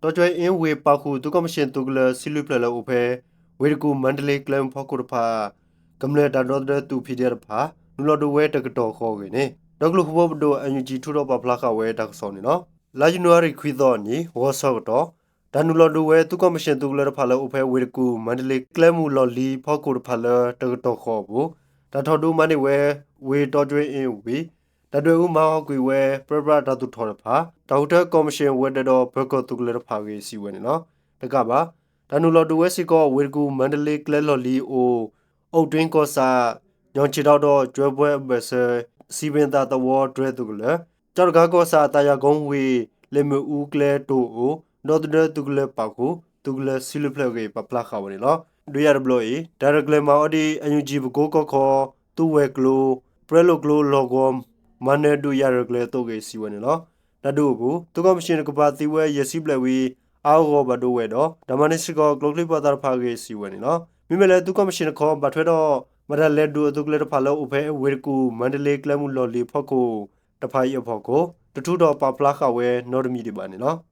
တီကၠွဲအ့ဝ့ၢ်ပာ်ဃုာ် သုးကီၣ်မံၣ်ၡ့ၣ်သုးကလၢၤ ဆံလွံၢ်ဖျၢၣ်လၢအိၣ်ဖဲ ဝ့ၢ်တကူၣ် မါတလ့ကျဲမုၢ်ဖီခိၣ်တဖၣ် ကမျၢၢ်တၢ်ဒီသဒၢသုး ဖံးဒဲး တဖၣ် နုာ်လီၤဒုးဝဲတကတီၢ်ဃီအဂ့ၢ်န့ၣ် ဒီကလုာ်ဟူဖိပဒိၣ် NUG ထုးထီၣ်ပာ်ဖျါဃာ်ဝဲတၢ်ကစီၣ်န့ၣ်လီၤ. လါယနူၤအါရံၤခွံသီအနံၤ ဂီၤဆၢကတီၢ် တၢ်နုာ်လီၤဒုးဝဲ သုးကီၣ်မံၣ်ၡ့ၣ်သုးကလၢၤတဖၣ်လၢအိၣ်ဖဲဝ့ၢ်တကူၣ် မါတလ့ကျဲမုၢ်လီၢ်လံၤဖီခိၣ်တဖၣ်လၢတကတီၢ်ဃီအပူၤ တၢ်ထီၣ်ဒုးမၤန့ၢ်ဝဲ ဝ့ၢ်တီကၠွဲအ့ဝ့ၢ် တၢ်ဒွဲၣ်အူမၤဟးဂီၤကွံာ်ဝဲ ပြၢပြးတၢ်သူၣ်ထီၣ်တဖၣ် တၢ်ဃုထၢကီၣ်မံၣ်ၡ့ၣ်ဝဲၤဒၢးဒီး ပၢၤကီၢ်သုးကလၢၤတဖၣ်အဂ့ၢ် စံးဝဲန့ၣ်လီၤ. တကးဘၣ် တၢ်နုာ်လီၤဒုးဝဲစ့ၢ်ကီး ဝ့ၢ်တကူၣ် မါတလ့ကျဲလီၢ်လံၤအအိၣ် အိၣ်တ့ၣ်ကီၢ်ဆၣ် ညီၣ်ဆံးဒီး ကၠွဲပှဲအဘၢၣ်စၢၤ စံးပ့ၤသးသဝီတြဲၤသုးကလၢၤ ကၠီတကးကီၢ်ဆၣ် သးယၤကိဝ့ၢ် လ့ၣ်မ့ၣ်အူကျဲတိၢ်အိၣ် ဒီသဒၢသုးကလၢၤပာ်ဃုာ် သုးကလၢၤဆံလွံၢ်ဖျၢၣ်အဂ့ၢ် ပာ်ဖျါဃာ်ဝဲန့ၣ်လီၤ. ဒုးယၤတဘျီအံၤ တၢ်ရဲၣ်ကျဲၤမၤအီၤဒ် NUG ပကိကီၢ်ခီ သူဝဲၤကျိၤ ပြၢလိာ်ကျိၤလီၢ်ကဝီၤ မၤနၢၤဒုးယၤရဲၣ်ကျဲၤအသိးအဂ့ၢ် စံးဝဲန့ၣ်လီၤ. တၢ်ဒုးအပူၤ သုးကီၣ်မံၣ်ၡ့ၣ်တကပၤသံဝဲ ယဲၢ်ဆံဘျဲၣ်ဝံၤ အါအါဂီၢ်ဂီၢ်ဘၣ်ဒိဝဲဒီး တၢ်မၤန့ၢ်စ့ၢ်ကီး ကျိချံမျိာ်သၣ်တဖၣ်အဂ့ၢ် စံးဝဲန့ၣ်လီၤ. မ့မ့ၢ်လၢသုးကီၣ်မံၣ်ၡ့ၣ်တခီ ဘၣ်ထွဲဒီး ဘၣ်တၢ်လဲၤဒုးအသုးကလၢၤတဖၣ်လၢအိၣ်ဖဲဝ့ၢ်တကူၣ် မါတလ့ကျဲမုၢ်လီၢ်လံၤဖီခိၣ်တဖၣ်အံၤအဖီခိၣ် တထုးထီၣ်ပာ်ဖျါဃာ်ဝဲနီတမံၤဒံးဘၣ်န့ၣ်လီၤ.